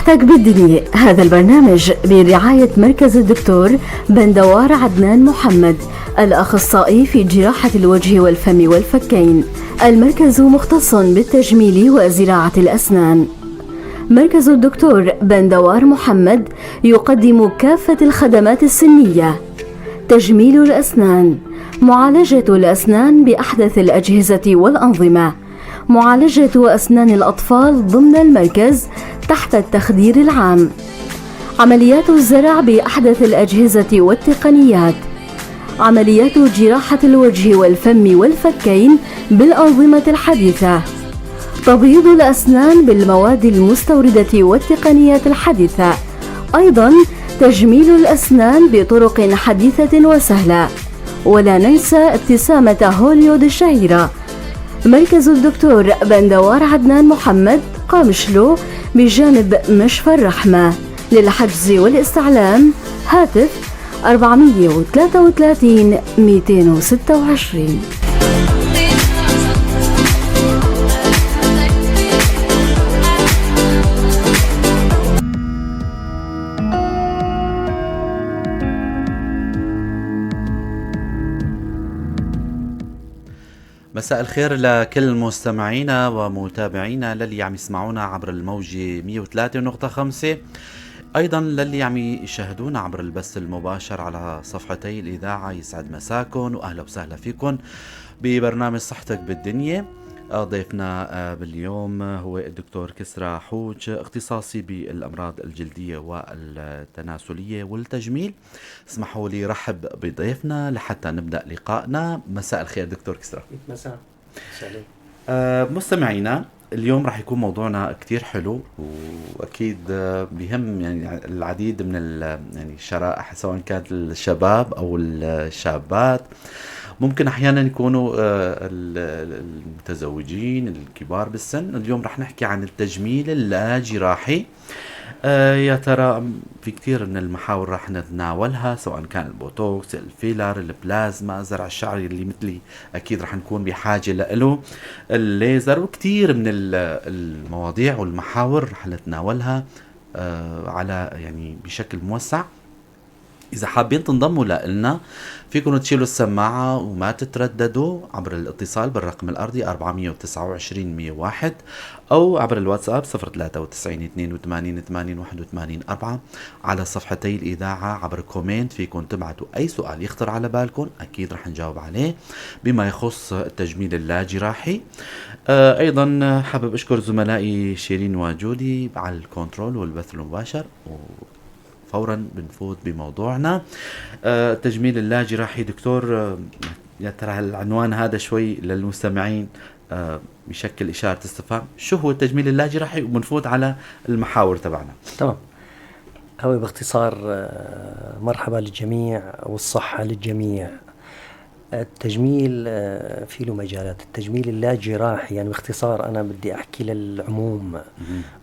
صحتك بالدنيا. هذا البرنامج برعاية مركز الدكتور بندوار عدنان محمد، الأخصائي في جراحة الوجه والفم والفكين. المركز مختص بالتجميل وزراعة الأسنان. مركز الدكتور بندوار محمد يقدم كافة الخدمات السنية: تجميل الأسنان، معالجة الأسنان بأحدث الأجهزة والأنظمة، معالجة أسنان الأطفال ضمن المركز تحت التخدير العام، عمليات الزرع بأحدث الأجهزة والتقنيات، عمليات جراحة الوجه والفم والفكين بالأنظمة الحديثة، تبييض الأسنان بالمواد المستوردة والتقنيات الحديثة، أيضا تجميل الأسنان بطرق حديثة وسهلة، ولا ننسى ابتسامة هوليود الشهيرة. مركز الدكتور بندوار عدنان محمد، قامشلو، بجانب مشفى الرحمة. للحجز والاستعلام هاتف 433 226. مساء الخير لكل مستمعينا ومتابعينا للي عم يسمعونا عبر الموجة 103.5، أيضا للي عم يشاهدونا عبر البث المباشر على صفحتي الإذاعة. يسعد مساكن وأهلا وسهلا فيكم ببرنامج صحتك بالدنيا. ضيفنا باليوم هو الدكتور كسرى حوج، اختصاصي بالأمراض الجلدية والتناسلية والتجميل. اسمحوا لي رحب بضيفنا لحتى نبدأ لقائنا. مساء الخير دكتور كسرى. مساء الخير. مستمعينا، اليوم رح يكون موضوعنا كتير حلو وأكيد بهم يعني العديد من يعني الشرائح، سواء كانت الشباب أو الشابات، ممكن أحيانا يكونوا المتزوجين، الكبار بالسن. اليوم رح نحكي عن التجميل اللاجراحي. يا ترى في كتير من المحاور رح نتناولها، سواء كان البوتوكس، الفيلر، البلازما، زرع الشعر اللي مثلي أكيد رح نكون بحاجة لإله، الليزر، وكتير من المواضيع والمحاور رح نتناولها على يعني بشكل موسع. إذا حابين تنضموا لنا فيكم تشيلوا السماعة وما تترددوا عبر الاتصال بالرقم الأرضي 429 101 أو عبر الواتساب 093 82 80 81 4 على صفحتي الإذاعة عبر comment. فيكم تبعتوا أي سؤال يخطر على بالكم، أكيد رح نجاوب عليه بما يخص التجميل اللاجراحي. أيضا حابب أشكر زملائي شيرين وجودي على ال control والبث المباشر، فورا بنفوت بموضوعنا. التجميل اللاجراحي. دكتور، يا ترى العنوان هذا شوي للمستمعين بشكل إشارة استفهام، شو هو التجميل اللاجراحي؟ وبنفوت على المحاور تبعنا. تمام. هو باختصار مرحبا للجميع والصحة للجميع. التجميل في له مجالات. التجميل اللاجراحي يعني باختصار أنا بدي أحكي للعموم،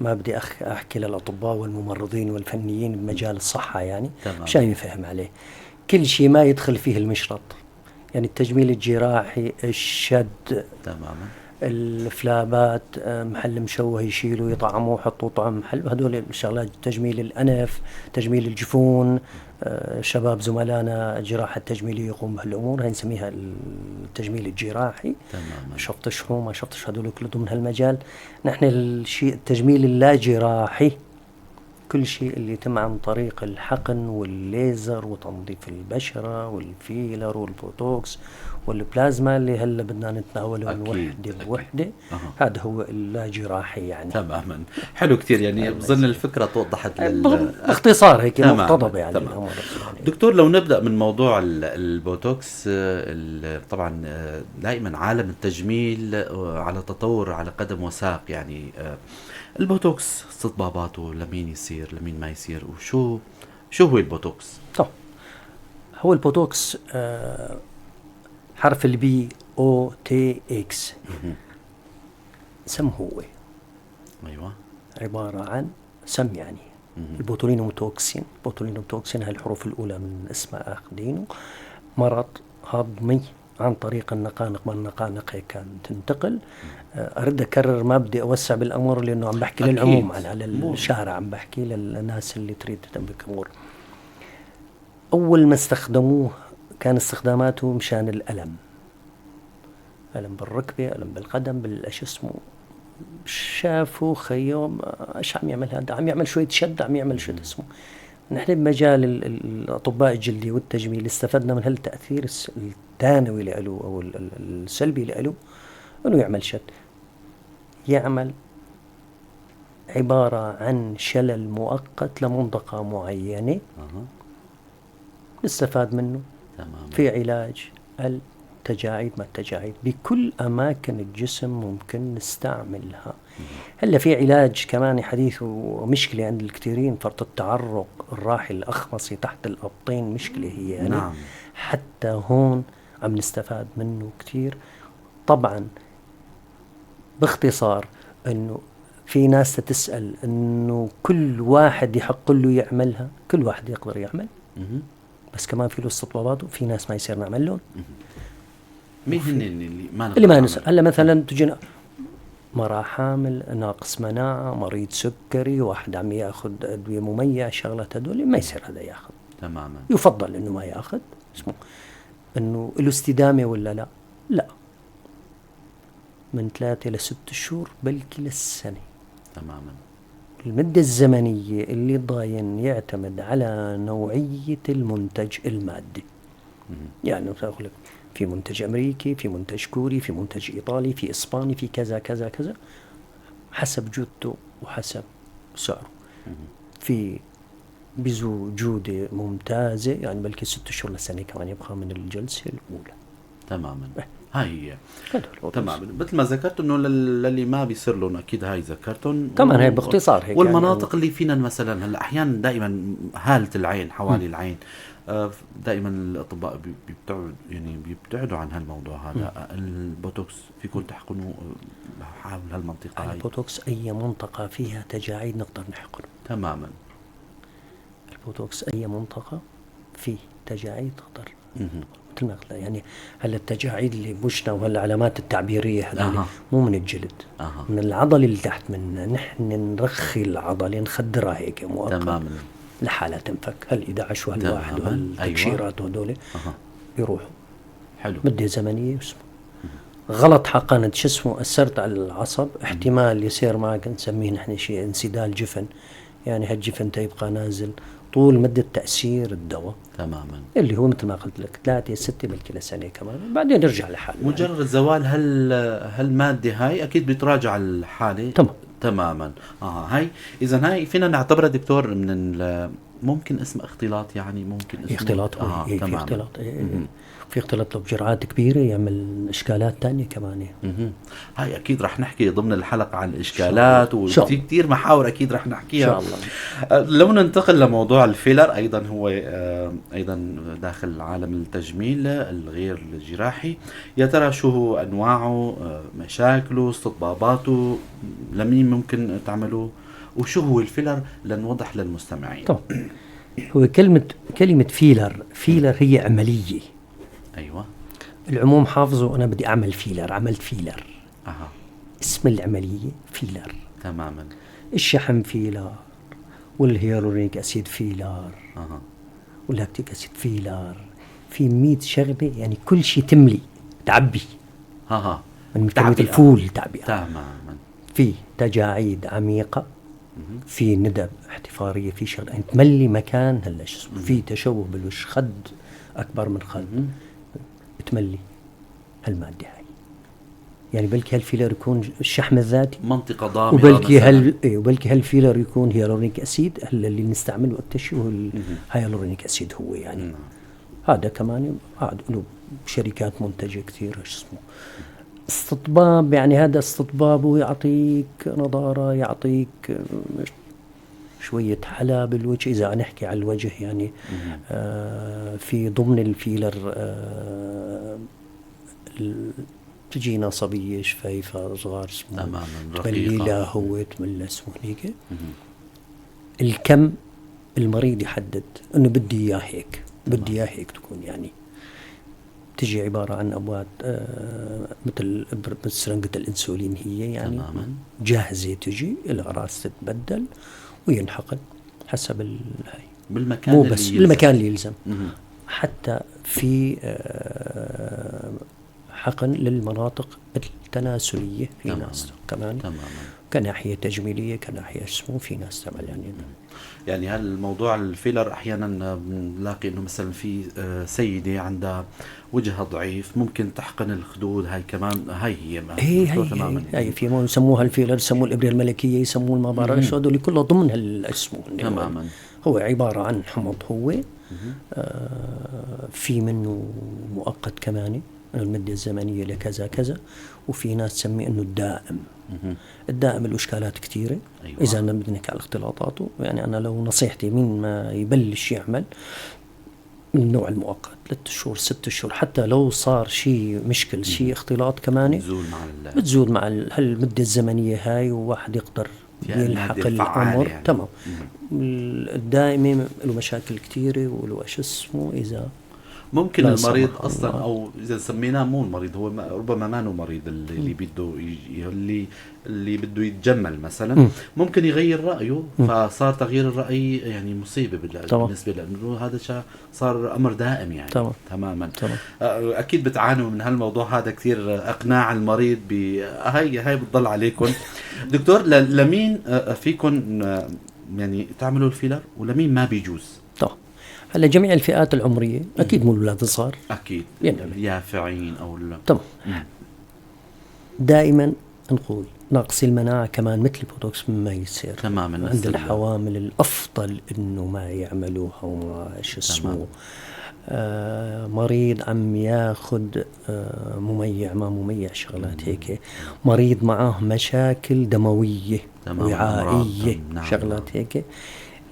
ما بدي أحكي للأطباء والممرضين والفنيين بمجال الصحة، يعني مشان يفهم عليه. كل شيء ما يدخل فيه المشرط، يعني التجميل الجراحي، الشد، تماما، الفلابات، محل مشوه يشيلوا يطعموه يحطوا طعم محل، هدول الشغلات. تجميل الأنف، تجميل الجفون، شباب زملائنا الجراحة التجميلية يقوم بهالأمور، هاي نسميها التجميل الجراحي. تماما. شفط شحوم، ما شفط، هدول كله ضمن هالمجال. نحن الشيء التجميل اللاجراحي كل شيء اللي يتم عن طريق الحقن والليزر وتنظيف البشرة والفيلر والبوتوكس والبلازما اللي هلا بدنا نتناوله من وحدة بوحدة. هذا هو اللاجراحي يعني. تماما. حلو كثير، يعني بظن الفكرة توضحت باختصار هيك مقتضب يعني. تمام. دكتور، لو نبدأ من موضوع البوتوكس، طبعا دائما عالم التجميل على تطور على قدم وساق، يعني البوتوكس استطباباته لمين يصير لمين ما يصير، وشو شو هو البوتوكس؟ طب هو البوتوكس حرف ال B O T X سم، هو ايوه عبارة عن سم، يعني ال botulinum toxin. botulinum toxin هاي الحروف الأولى من اسمها أخذينه. مرض هضمي عن طريق النقانق، ما النقانق هيك كانت تنتقل. أرد أكرر، ما بدي أوسع بالأمر لأنه عم بحكي للعموم، على الشارع عم بحكي للناس اللي تريد تهتم بالأمور. أول ما استخدموه كان استخداماته مشان الألم، ألم بالركبة، ألم بالقدم، بالش اسمه. شافوا خيو ايش عم يعمل هذا، عم يعمل شوية شد، عم يعمل شوية اسمه. نحن بمجال الأطباء الجلدي والتجميل استفدنا من هالتأثير الثانوي له أو السلبي له، أنه يعمل شد، يعمل عبارة عن شلل مؤقت لمنطقة معينة. نستفاد منه تمام. في علاج التجاعيد، ما التجاعيد بكل أماكن الجسم ممكن نستعملها. هلا في علاج كمان حديث ومشكلة عند الكثيرين، فرط التعرق الراحي الأخمصي تحت الأبطين، مشكلة هي يعني. نعم. حتى هون عم نستفاد منه كثير. طبعا باختصار أنه في ناس تسأل أنه كل واحد يحق له يعملها، كل واحد يقدر يعمل، بس كمان في له استطبابات وفي ناس ما يصير نعمل لهم. مين هن اللي ما اللي ما نسأل؟ هلا مثلا تجينا مرأة حامل، ناقص مناعة، مريض سكري، واحد عم ياخذ أدوية مميعة، شغلات هدول ما يصير هذا ياخذ. تماما. يفضل إنه ما ياخذ. اسمه إنه له استدامة ولا لا؟ لا، من 3 ل 6 شهور بلكي للسنة. تماما. المدة الزمنية اللي ضاين يعتمد على نوعية المنتج المادي. يعني أقول لك في منتج أمريكي، في منتج كوري، في منتج إيطالي، في إسباني، في كذا كذا كذا، حسب جودته وحسب سعره. في بزو جودة ممتازة، يعني بلكي 6 شهور لسنة كمان يبقى من الجلسة الأولى. تماما. هاي هي. تماما مثل ما ذكرت انه للي ما بيصير لهم اكيد هاي ذكرتهم كمان، هي باختصار هيك. والمناطق يعني اللي فينا مثلا هلا احيانا دائما هالة العين حوالي العين، دائما الاطباء بيبتعد يعني بيبتعدوا عن هالموضوع هذا. البوتوكس فيكم تحقنوا حول هالمنطقة هاي. البوتوكس اي منطقة فيها تجاعيد نقدر نحقنه. تماما. البوتوكس اي منطقة فيه تجاعيد تقدر. مثل ما قلت يعني هلا التجاعيد اللي بوشنا وهالعلامات التعبيريه هذول مو من الجلد، من العضلة اللي تحت منا. نحن نرخي العضلة، نخدرها هيك مؤقت. تماما. لحالها تنفك. هال11 وهالواحد وهالتكشيرات وهدول يروحوا. حلو. مدة زمنية اسمه غلط حقنت شو اسمه أثرت على العصب، احتمال يصير معك نسميه نحن شيء انسدال جفن، يعني هالجفن تيبقى نازل طول مدة تأثير الدواء. تماما. اللي هو مثل ما قلت لك 3 6 بلكي لسنة كمان، بعدين يرجع لحاله. مجرد يعني زوال هالمادة هاي أكيد بتراجع الحالة. تمام. تماما. هاي إذا هاي فينا نعتبرها دكتور من ممكن اسم اختلاط، يعني ممكن اسم اختلاط. في اختلاط. في اختلاط لو بجرعات كبيرة يعمل إشكالات تانية كمان. هاي أكيد رح نحكي ضمن الحلقة عن الإشكالات وفي كتير محاور أكيد رح نحكيها إن شاء الله. لو ننتقل لموضوع الفيلر أيضا، هو أيضا داخل عالم التجميل الغير الجراحي، يا ترى شو هو أنواعه، مشاكله، استطباباته، لمين ممكن تعملوه، وشو هو الفيلر لنوضح للمستمعين. طبعا هو كلمة فيلر، فيلر هي عملية. أيوة. العموم حافظه أنا بدي أعمل فيلر، عملت فيلر. اسم العملية فيلر. تماما. الشحم فيلر، وال hyaluronic acid فيلر، وال lactic acid فيلر، في 100 شغلة، يعني كل شيء تملي تعبي. من كلمة ال full تعبئة. تماما. في تجاعيد عميقة، في ندب احتفارية، في شغلة يعني تملي مكان هلا شو اسمه، في تشوه بالوش، خد أكبر من خد، تملي هالمادة هاي. يعني بلكي هالفيلر يكون الشحم الذاتي، منطقة ضامرة، وبلكي وبلكي هالفيلر يكون hyaluronic acid، هلا اللي نستعمله أكثر شيء هو ال hyaluronic acid هو يعني. هذا كمان له شركات منتجة كثير شو اسمه. استطباب، يعني هذا استطبابه يعطيك نضارة، يعطيك شوية حلا بالوجه إذا نحكي على الوجه يعني. في ضمن الفيلر تجينا صبية شفايفها صغار اسمه تملي لها هو تملي اسمه هنيك. الكم المريض يحدد انه بدي اياه هيك، بدي اياه هيك تكون، يعني بتجي عبارة عن أبوات مثل سرنجة الأنسولين هي يعني تماما. جاهزة، تجي لها راس تتبدل وينحقن حسب الهاي بالمكان مو اللي بس يلزم. بالمكان اللي يلزم. حتى في حقن للمناطق التناسلية في ناس كمان. كناحية تجميلية، كناحية اسمه، في ناس تعمل يعني. يعني هالموضوع الفيلر أحيانا بنلاقي إنه مثلا في سيدة عندها وجهها ضعيف ممكن تحقن الخدود، هاي كمان هاي هي ما هي تماماً. هي في ما يسموها الفيلر، يسموه الإبرة الملكية، يسموه ما بعرف شو، هذول كلها ضمن هالاسم. هو عبارة عن حمض، هو في منه مؤقت كمان المدة الزمنية لكذا كذا، وفي ناس تسميه إنه الدائم. الدائم له إشكالات كثيرة. إذا أنا بدنا نحكي على اختلاطاته، يعني أنا لو نصيحتي مين ما يبلش يعمل من النوع المؤقت 3 شهور 6 شهور، حتى لو صار شيء مشكل شيء اختلاط كمان بتزول مع بتزول مع هالمدة الزمنية هاي، وواحد يقدر يلحق الأمر يعني. تمام. الدائمة له مشاكل كثيرة وله شو اسمه إذا ممكن المريض اصلا، او اذا سميناه مو المريض، هو ربما ما هو مريض، اللي بده اللي بده يتجمل مثلا ممكن يغير رايه، فصار تغيير الراي يعني مصيبة بالنسبة لانه هذا صار امر دائم يعني. تماما. اكيد بتعانوا من هالموضوع هذا كثير، اقناع المريض هاي بتضل عليكم. دكتور، لمين فيكم يعني تعملوا الفيلر ولمين ما بيجوز؟ طبعا هلا جميع الفئات العمرية، اكيد مو الاولاد الصغار، اكيد يعني اليافعين او تمام. دائما نقول ناقصي المناعة كمان مثل البوتوكس ما يصير. تماما. عند الحوامل الافضل انه ما يعملوها وما شو اسمه. مريض عم ياخذ مميع ما مميع شغلات هيك، مريض معاه مشاكل دموية وعائيه. نعم. شغلات هيك،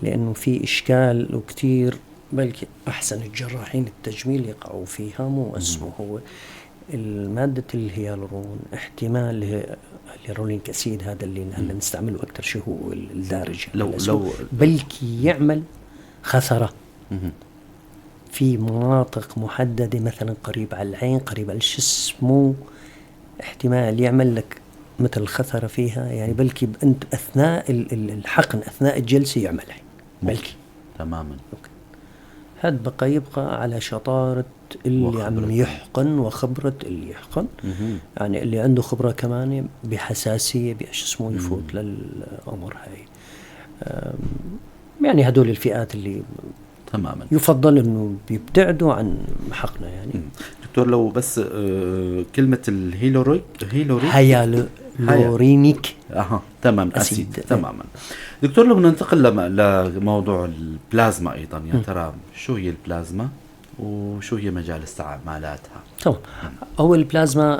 لانه في اشكال وكثير بلكي أحسن الجراحين التجميل يقعوا فيها، مو اسمه هو المادة الهيالورون، احتمال ال hyaluronic acid هذا اللي هلا نستعمله أكثر شيء هو الدارج، لو بلكي يعمل خثرة في مناطق محددة، مثلا قريب على العين، قريب على شو اسمه، احتمال يعمل لك مثل خثرة فيها، يعني بلكي أنت أثناء الحقن أثناء الجلسة يعملها بلكي. تماما. okay. هذا بقى يبقى على شطارة اللي عم يحقن وخبرة اللي يحقن. يعني اللي عنده خبرة كمان بحساسية بأش اسمه يفوت للأمر هاي. يعني هدول الفئات اللي تماما يفضل انه بيبتعدوا عن حقنا يعني. دكتور، لو بس كلمة الهيلوريك hyaluronic تمام، acid. تماما. دكتور، لو ننتقل لموضوع البلازما ايضا، يا ترى شو هي البلازما وشو هي مجال استعمالاتها؟ تمام. هو البلازما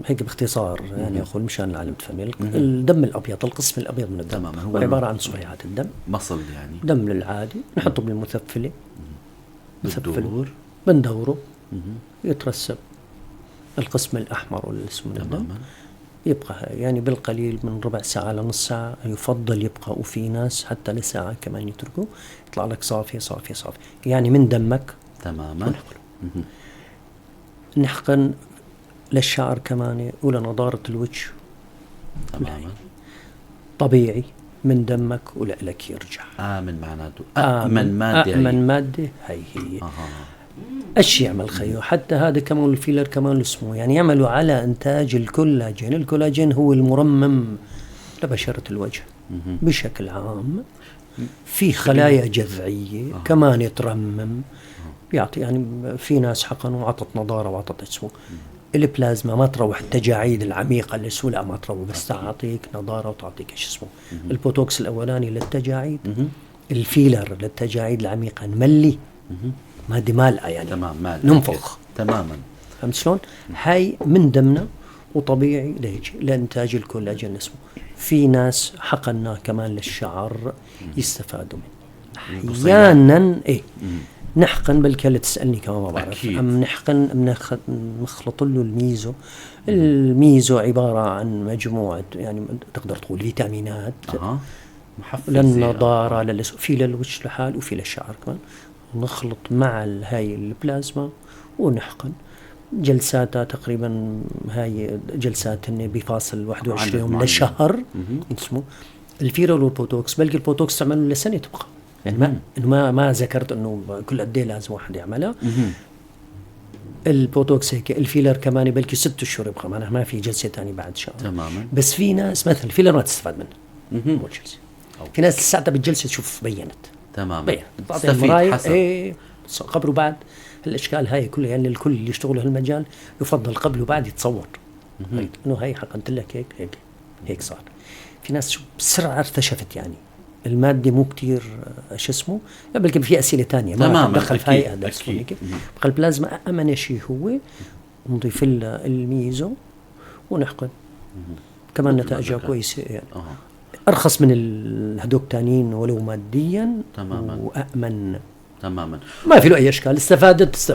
هيك باختصار يعني اقول مشان العالم تفهم، الدم الابيض، القسم الابيض من الدم. تماما. هو عبارة عن صفيحات الدم، مصل يعني دم للعادي، نحطه بالمثفله، بندور بندورة يترسب القسم الاحمر والاسم من الدم، يبقى يعني بالقليل من ربع ساعة لنص ساعة يفضل يبقى، وفي ناس حتى لساعة كمان يتركوا، يطلع لك صافي صافي صافي يعني من دمك. تماما. نحقن للشعر كمان ولنضارة الوجه. تماما. طبيعي من دمك ولك يرجع. آمن معناته، آمن مادة، آمن مادة هي هي. ايش يعمل خيو؟ حتى هذا كمان الفيلر كمان اسمه يعني يعملوا على انتاج الكولاجين. الكولاجين هو المرمم لبشرة الوجه بشكل عام، في خلايا جذعية كمان ترمم، يعطي يعني في ناس حقنوا وعطت نضارة وعطت اسمه. البلازما ما تروح التجاعيد العميقة اللي اسمه، لا ما تروح، بس تعطيك نضارة وتعطيك ايش اسمه. البوتوكس الأولاني للتجاعيد، الفيلر للتجاعيد العميقة، نملي مادة مالئة يعني. تمام، مالئة ننفخ. تماما. فهمت شلون؟ هاي من دمنا وطبيعي لهيك لإنتاج الكولاجين اسمه. في ناس حقنا كمان للشعر يستفادوا منه أحيانا. إيه نحقن بالكلة، تسألني كمان ما بعرف. أكيد. أم نحقن نخلط له الميزو. الميزو عبارة عن مجموعة يعني تقدر تقول فيتامينات للنضارة، في للوجه لحال وفي للشعر كمان. نخلط مع هاي البلازما ونحقن جلساتها تقريبا، هاي جلسات هن بفاصل 21 يوم لشهر اسمه. الفيلر والبوتوكس، بلكي البوتوكس تعمله لسنه تبقى، يعني ما انه ما ذكرت انه كل قد ايه لازم واحد يعملها. البوتوكس هيك، الفيلر كمان بلكي 6 اشهر يبقى، معناها ما في جلسه ثانية بعد شهر. تماما. بس في ناس مثلا الفيلر ما تستفاد منه اول جلسه، في ناس لساتها بالجلسه تشوف بينت. تماما، بينت تعطي حسب. ايه قبل وبعد الاشكال هاي كلها، يعني الكل اللي يشتغلوا هالمجال يفضل قبل وبعد يتصور انه هاي حقنت لك هيك هيك هيك صار. في ناس بسرعة ارتشفت، يعني المادة مو كتير شو اسمه، بلكي في اسئلة ثانية ما دخل في هاي هذا. بقى البلازما امن شيء هو نضيف لها الميزو ونحقن، كمان نتائجها كويسة يعني. ارخص من هدوك الثانيين ولو ماديا. تماما. وامن. تماما، ما في له اي اشكال. استفادت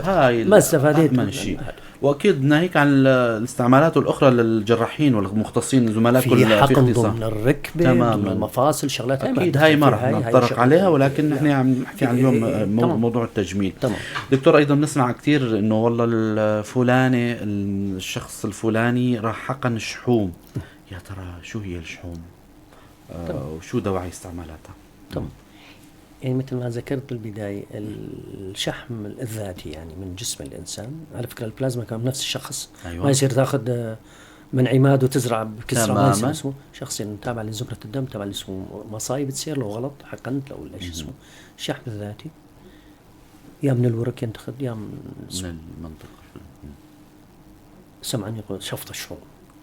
ما استفادت أأمن شيء. واكيد ناهيك عن الاستعمالات الاخرى للجراحين والمختصين زملاء كل في حقن ضمن الركبة، ضمن المفاصل، شغلات اكيد هاي ما رح نتطرق عليها، ولكن نحن عم نحكي عن اليوم موضوع التجميل. تمام. دكتور، ايضا بنسمع كثير انه والله الفلاني الشخص الفلاني راح حقن شحوم، يا ترى شو هي الشحوم؟ وشو دواعي استعمالاتها؟ تمام. يعني مثل ما ذكرت بالبداية الشحم الذاتي يعني من جسم الإنسان. على فكرة البلازما كان نفس الشخص. أيوة. ما يصير تاخذ من عماد وتزرع بكسرة، ما يصير اسمه شخص تابع لزمرة الدم، تابع اسمه مصايب تصير لو غلط حقنت لو ايش اسمه. الشحم الذاتي يا من الورك ينتخذ يا من المنطقة. سمعا يقول شفط الشحوم.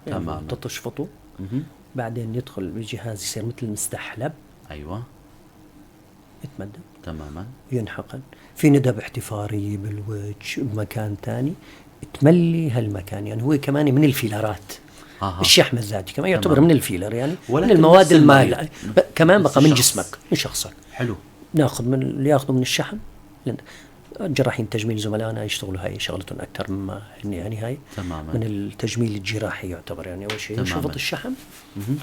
تمام. تشفطه بعدين يدخل بجهاز يصير مثل المستحلب. أيوة. يتمدد. تماما. ينحقن في ندب احتفارية بالوجه بمكان ثاني تملي هالمكان، يعني هو كمان من الفيلرات. الشحم الذاتي كمان يعتبر. تمام. من الفيلر، يعني من المواد المائلة كمان بقى من جسمك من شخصك. حلو. ناخذ من اللي ياخذه من الشحم. جراحين تجميل زملائنا يشتغلوا هاي شغلتهم اكثر مما يعني هاي. تماما. من التجميل الجراحي يعتبر، يعني اول شيء يشفط الشحم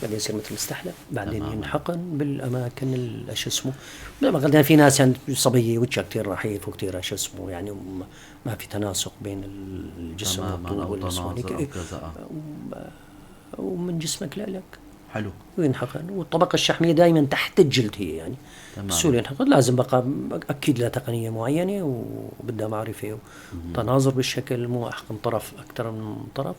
بعدين يصير مثل مستحلب، بعدين تماما. ينحقن بالاماكن شو اسمه. ما في ناس يعني صبية وجهها كثير رحيف وكثير شو اسمه، يعني ما في تناسق بين الجسم والطول والجسم ومن جسمك لك. حلو. وينحقن، والطبقة الشحمية دائما تحت الجلد هي يعني. بسهولة ينحقن. لازم بقى أكيد لها تقنية معينة وبدها معرفة وتناظر بالشكل، مو أحقن طرف أكثر من طرف.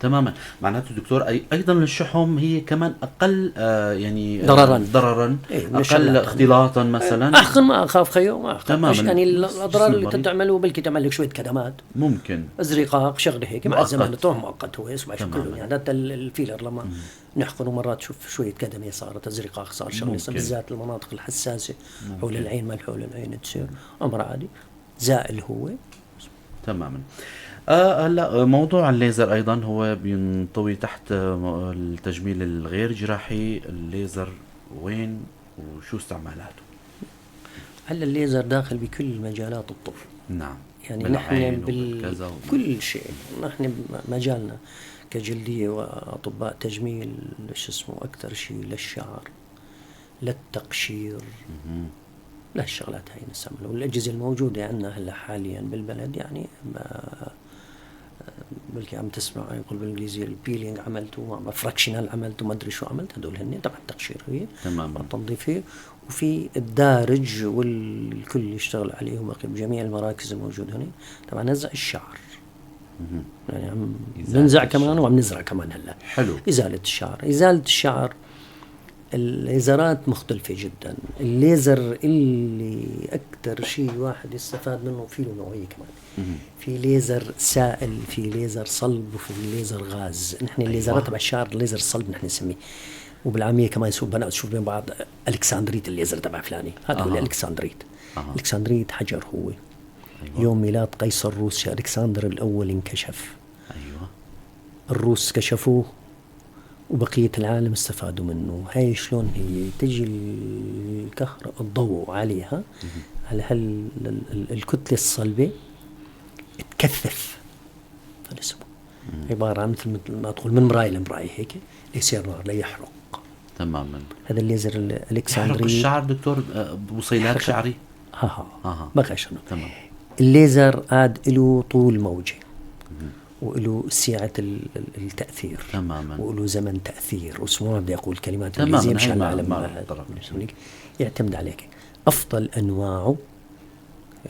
تماما. معناته دكتور ايضا الشحوم هي كمان اقل يعني ضررا إيه اقل اختلاطا مثلا. احقن ما اخاف خيو ما اخاف. تماما. يعني الاضرار اللي تعمله بلكي تعمل لك شوية كدمات، ممكن ازرقاق شغله هيك مع الزمن تروح مؤقت هو اسمع شو كله يعني. حتى الفيلر لما نحقنه مرات شوف شوية كدمه صارت ازرقاق صار شغله، بالذات المناطق الحساسة حول العين ما حول العين تصير امر عادي زائل هو. تماما. هلا موضوع الليزر ايضا هو بينطوي تحت التجميل الغير جراحي. الليزر وين وشو استعمالاته؟ هلا الليزر داخل بكل مجالات الطب. نعم. يعني نحن بكل شيء، نحن مجالنا كجلدية وأطباء تجميل شو اسمه أكثر شيء للشعر، للتقشير، لهالشغلات هاي نستعملها. والأجهزة الموجودة عندنا هلا حاليا بالبلد يعني بلكي عم تسمع يقول بالانجليزي ال peeling عملته، fractional عملته، ما ادري شو عملت، هدول هن تبع التقشير هي تماما التنظيفيه، وفي الدارج والكل يشتغل عليه بجميع المراكز الموجودة هنا تبع نزع الشعر. يعني عم ننزع كمان وعم نزرع كمان هلا. حلو. ازالة الشعر، ازالة الشعر الليزرات مختلفة جدا. الليزر اللي أكثر شيء واحد يستفاد منه في له نوعية كمان. في ليزر سائل، في ليزر صلب، وفي ليزر غاز. نحن الليزرات تبع الشعر الليزر الصلب نحن نسميه، وبالعامية كمان يسوق بنات تشوف بين بعض alexandrite الليزر تبع فلاني، هذا هو ال alexandrite. alexandrite حجر هو. أيوة. يوم ميلاد قيصر روسيا ألكسندر الأول انكشف. أيوة. الروس كشفوه وبقية العالم استفادوا منه. هاي شلون هي تجي الكهرباء الضوء عليها على هال الكتلة الصلبة تكثف، هذا اسمه عبارة عن مثل ما تقول من مراية لمراية هيك ليصير نار ليحرق. تماما. هذا الليزر الالكسندري يحرق الشعر دكتور، بصيلات شعري. ها ها بقى شنو. تمام. الليزر عاد له طول موجه وله سعة التاثير. وله زمن تاثير، واسمه بدي اقول كلمات انجليزية مشان العالم يعتمد عليك. افضل انواعه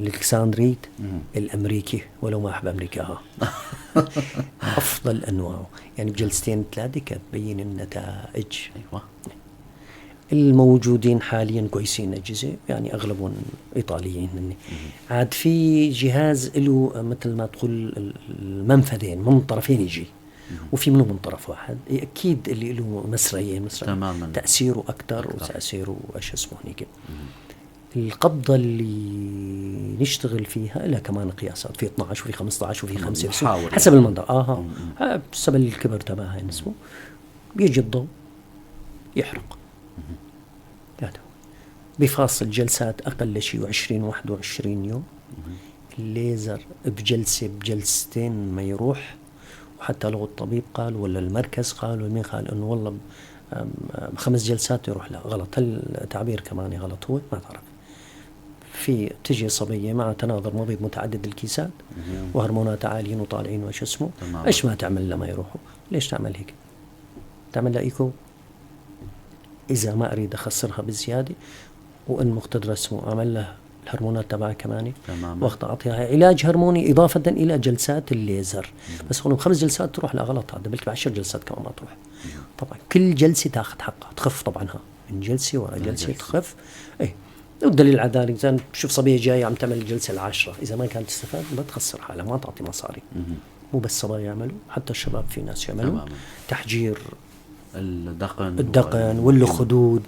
ال alexandrite الامريكي، ولو ما احب امريكا ها. افضل انواعه يعني بجلستين ثلاثة كانت تبين النتائج. الموجودين حاليا كويسين اجهزة، يعني اغلبهم ايطاليين هن. عاد في جهاز له مثل ما تقول المنفذين من طرفين يجي، وفي منه من طرف واحد. اكيد اللي له مسريين تاثيره اكثر وتاثيره ايش اسمه هنيك. القبضة اللي نشتغل فيها لها كمان قياسات، في 12 وفي 15 وفي 5 حسب المنطقة، حسب الكبر تبعها اسمه. بيجي الضوء يحرق هذا بفاصل جلسات أقل شيء 20 21 يوم. الليزر بجلسة بجلستين ما يروح، وحتى لو الطبيب قال ولا المركز قال ولا مين قال إنه والله بخمس جلسات يروح، لا غلط هالتعبير كمان غلط. هو ما تعرف في تجي صبية مع تناظر مبيض متعدد الكيسات وهرمونات عاليين وطالعين وش اسمه، ايش ما تعمل لما يروحوا. ليش تعمل هيك؟ تعمل لها ايكو اذا ما اريد اخسرها بزيادة، وان مقتدر اسمه اعمل لها الهرمونات تبعها كمان وقت اعطيها علاج هرموني اضافه الى جلسات الليزر. بس هون بخمس جلسات تروح، لا غلط هذا، بلكي ب10 جلسات كمان ما تروح. طبعا كل جلسه تاخذ حقها، تخف طبعا ها من جلسه ورا جلسه تخف. ايه والدليل على ذلك زين بشوف صبية جاية عم تعمل الجلسة 10، اذا ما كانت تستفاد ما تخسر حالها، ما تعطي مصاري. مو بس صبايا يعملوا، حتى الشباب في ناس يعملوا. تحجير الدقن والخدود.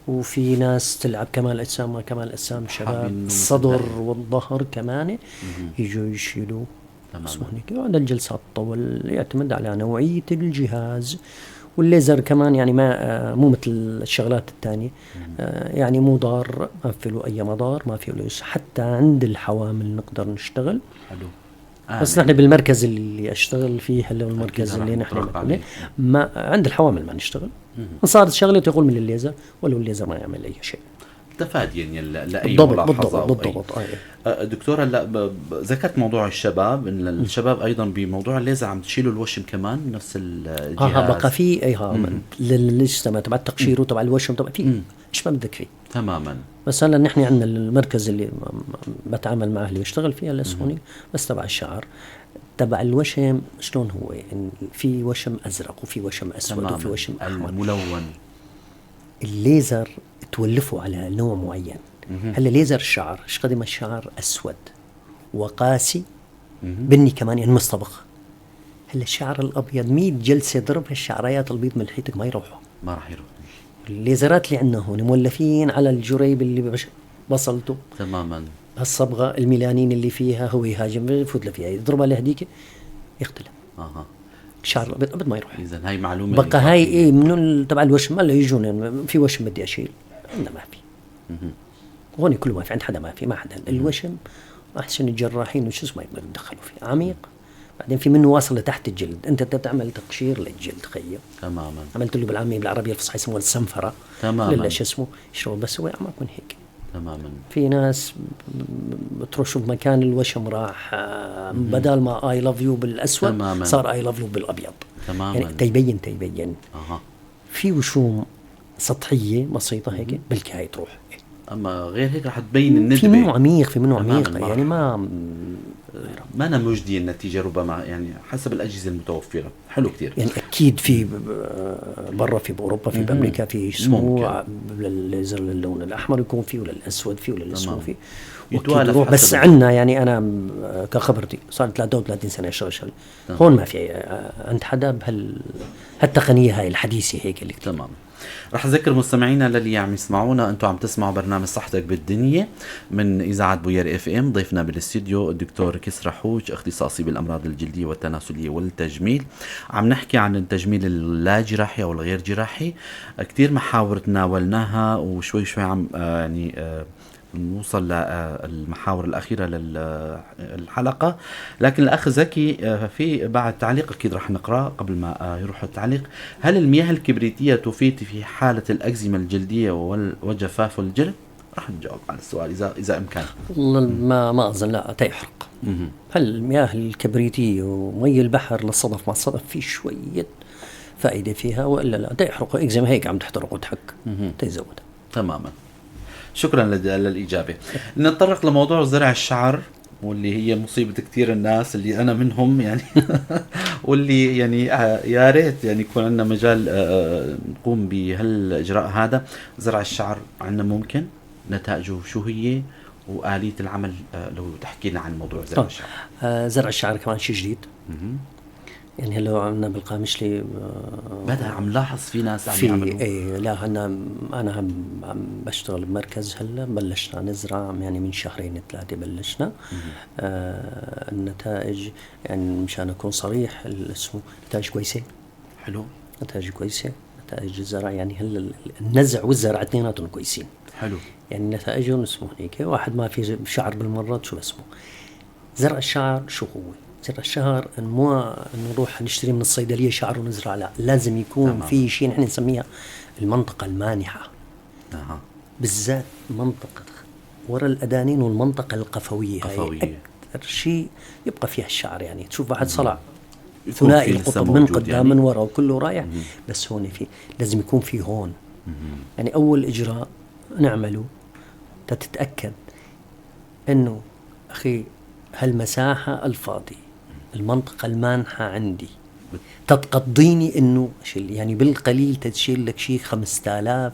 وفي ناس تلعب كمال اجسام، ما كمال اجسام شباب الصدر والظهر كمان يجوا يشيلوا. هذا الجلسات تطول، يعتمد على نوعية الجهاز. والليزر كمان يعني ما مو مثل الشغلات الثانية، يعني مو ضار، ما في له اي مضار، ما في له، حتى عند الحوامل نقدر نشتغل. حلو. بس نحن بالمركز اللي اشتغل فيه هلا، المركز اللي نحن ما عند الحوامل ما نشتغل. صارت شغله تقول من الليزر، ولو الليزر ما يعمل اي شيء. تفاديا يعني لاي ملاحظة. بالضبط. دكتور هلا ذكرت موضوع الشباب، ان الشباب ايضا بموضوع الليزر عم تشيلوا الوشم كمان نفس الجهاز. بقى في اي للجسم تبع التقشير وتبع الوشم تبع في ايش ما بدك فيه. تماما. بس هلا نحن عندنا المركز اللي بتعامل معه اللي بشتغل فيه هلا سوني، بس تبع الشعر. تبع الوشم شلون هو؟ يعني في وشم ازرق وفي وشم اسود وفي وشم احمر الملون. الليزر تولفوا على نوع معين. هلا ليزر الشعر ايش قد ما الشعر اسود وقاسي بني كمان يعني مصطبغ. هلا الشعر الابيض 100 جلسه ضرب الشعريات البيض من لحيتك ما يروحوا، ما راح يروحوا. الليزرات اللي عندنا هون مولفين على الجريب اللي بصلته. تماما. هالصبغه الميلانين اللي فيها هو يهاجم يفوت لفيها يضربها لهديك يقتلها. الشعر الابيض ابد ما يروح. اذا هاي معلومة بقى هاي ايه من تبع الوشم. هلا يجون في وشم بدي اشيل، عندنا ما في. هون كله ما في، عند حدا ما في، ما حدا. الوشم احسن الجراحين وش اسمه يقدروا يتدخلوا فيه عميق. بعدين في منه واصل لتحت الجلد، انت تعمل تقشير للجلد خيو. تماما. عملت له بالعامية بالعربية الفصحى يسموها السنفره. تماما. لا شو اسمه شو بس هو اعمق من هيك. تماما. في ناس بتروح شوف مكان الوشم راح بدل ما I love you بالاسود. تماما. صار I love you بالابيض. تماما. يعني تيبين. في وشوم سطحية بسيطة هيك بلكي هاي تروح، اما غير هيك رح تبين الندبة. في منه عميق، في منه عميق يعني ما أنا مجدية النتيجة ربما يعني حسب الأجهزة المتوفرة. حلو كثير. يعني أكيد في برا، في بأوروبا، في بأمريكا، في اسمه للليزر للون الأحمر يكون فيه، ولا الأسود فيه، ولا الأسود فيه. بس عندنا يعني أنا كخبرتي صار 33 سنة أشتغل هون، ما في عند حدا بهالتقنية هاي الحديثة هيك اللي تمام. رح أذكر مستمعينا للي عم يسمعونا، أنتم عم تسمعوا برنامج صحتك بالدنيا من إذاعة بوير FM. ضيفنا بالاستديو الدكتور كسرى حوج، اختصاصي بالأمراض الجلدية والتناسلية والتجميل. عم نحكي عن التجميل اللا جراحي أو الغير جراحي، كتير محاور تناولناها وشوي شوي عم يعني نوصل للمحاور الأخيرة للحلقة. لكن الأخ زكي في بعد تعليق أكيد رح نقرأه قبل ما يروح التعليق. هل المياه الكبريتية تفيد في حالة الأكزيما الجلدية وجفاف الجلد؟ رح نجاوب على السؤال اذا امكان. والله ما اظن، لا تيحرق. هل المياه الكبريتيه ومي البحر للصدف ما الصدف في شوية فائدة فيها والا لا؟ تيحرق اكزيما هيك عم تحترق وتحك تيزودها. تماما، شكرا للاجابة. نتطرق لموضوع زرع الشعر واللي هي مصيبة كثير الناس اللي أنا منهم يعني واللي يعني يا ريت يعني يكون عندنا مجال نقوم بهالإجراء هذا. زرع الشعر عندنا ممكن نتائجه شو هي وآلية العمل، لو تحكي لنا عن موضوع زرع الشعر. زرع الشعر كمان شيء جديد. يعني هلا عندنا بالقامشلي بدأ عم لاحظ في ناس عم يعملوا. ايه لا هلا انا عم بشتغل بمركز، هلا بلشنا نزرع يعني من شهرين ثلاثة بلشنا. النتائج يعني مشان اكون صريح اسمه نتائج كويسة. حلو، نتائج كويسة، نتائج الزرع يعني هلا النزع والزرع اثنيناتهم كويسين. حلو، يعني نتائجهم اسمه هيك واحد ما في شعر بالمرة شو اسمه زرع الشعر. شو هو زرع الشعر؟ مو نروح نشتري من الصيدلية شعر ونزرع، لا لازم يكون تمام. في شيء نحن نسميها المنطقة المانحه. بالذات منطقة ورا الأدانين والمنطقة القفويه، هاي اكثر شيء يبقى فيها الشعر. يعني تشوف واحد صلع ثنائي القطب من قدام يعني. من ورا وكله رايح، بس هون في لازم يكون في هون. يعني اول اجراء نعمله تتاكد انه اخي هالمساحه الفاضيه المنطقة المانحة عندي تتقضيني انه شيل يعني بالقليل تشيل لك شيء 5000